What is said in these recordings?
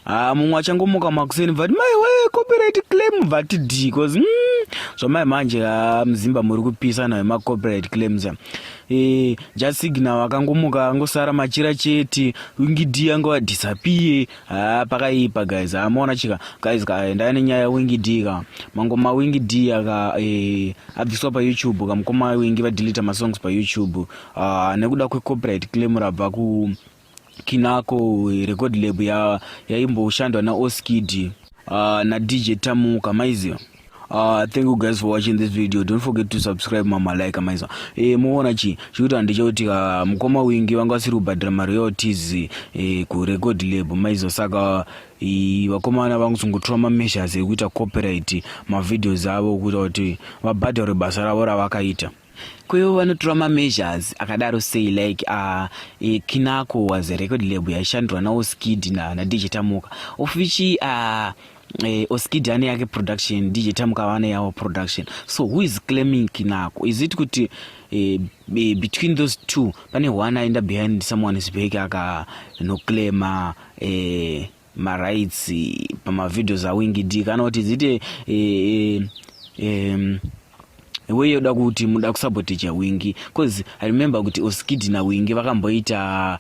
Ah, mumwe achangomuka makuseni bvati mai we copyright claim bvati d cause zvamai manje, ah, muzimba muri kupisa nayo macopyright claims. E, Jah Signal akangomuka angosara machira chete. Winky D angova disappear. Ah, pakaipa guys. Ah, maona chika guys ka, ndaya nenyaya yaWinky D ka. Mangoma Winky D aka abviswa paYouTube kamukoma Winky vadelete masongs paYouTube, ah, nekuda kwecopyright claim rabva ku Kinako record label yaimboshandwa naOskid naDJ Tamuka, maiziva. Thank you guys for watching this video. Don't forget to subscribe, mama like, maiziva. Muona chi chikuti handichauti mukoma Winky vanga vasiri kubhadhara maroyalties kurecord label, maiziva. Saka vakomana vangozongotora mameasures ekuita copyright mavideos avo kuita kuti vabhadharwe basa ravo ravakaita. Kwevo vanotora mameasures akadaro sei? Like Kinako was a record label yaishandwa naOskid naDJ Tamuka, of which Oskid ane yake production, DJ Tamuka vane yavo production. So who is claiming Kinako? Is it kuti between those two pane one aenda behind someone's back akanoclaima marights pamavideos aWinky D, kana kuti zite weyoda kuti muda kusaboteja Winky? Because I remember kuti Oskid naWinky vakamboita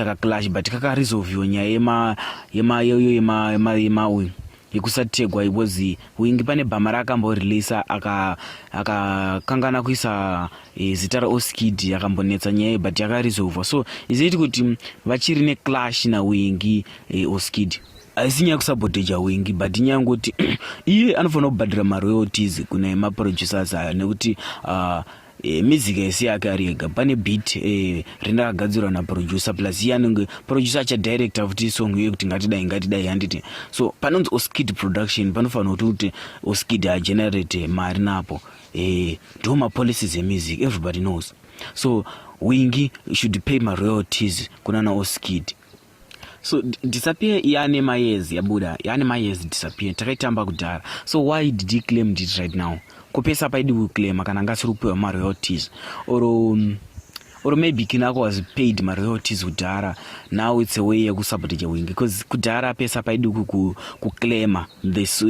kaclash, but kakaresolviwa nyaya yema yema yoyo yema yema yema uyu yekusategwa, because Winky pane bhama raakamboreleasa akakangana kuisa zita raOskid, akambonetsa nyaya, but yakaresolvwa. So is it kuti vachiri neclash naWinky, Oskid? Haisi nyaya yekusaboteja Winky, but inyaya yekuti iye anofanira kubhadhara maroyalties kune maproducers aya, nekuti music haisi yake ari ega. Pane beat rindakagadzirwa naproducer, plus iye anenge producer achadirecta futi song iyoyo kuti ngatidai, ngatidai, handiti? So panonzi Oskid Production panofanira kuti Oskid agenerate mari napo. Ndo mapolicies emusic, everybody knows. So Winky should pay maroyalties kuna naOskid. So Disappear yane mayears yabuda, yane mayears Disappear takaitamba kudhara. So why did he claim it right now? Kupesa paidi kuclaima kana anga asiri kupiwa maroyalties, or maybe Kinako was paid maroyalties kudhara, now it's a way yekusabotaja Winky, because kudhara pesa paidi kuclaima this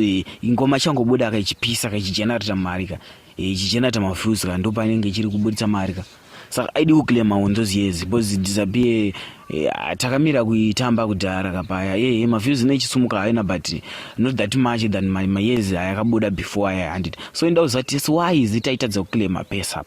ngoma changobuda kaichipisa, kaichigenerata mari ka, ichigenerata maviews ka, ndo panenge ichiri kubudisa mari ka. Saka aidi kuclaima on those years, because Disappear takamira kuitamba kudhara kapaya. Maviews nechisimuka haina, but not that much than mayears ayakabuda before aya, handiti? So indauzati, so why is it aitadza kuclaima pesa?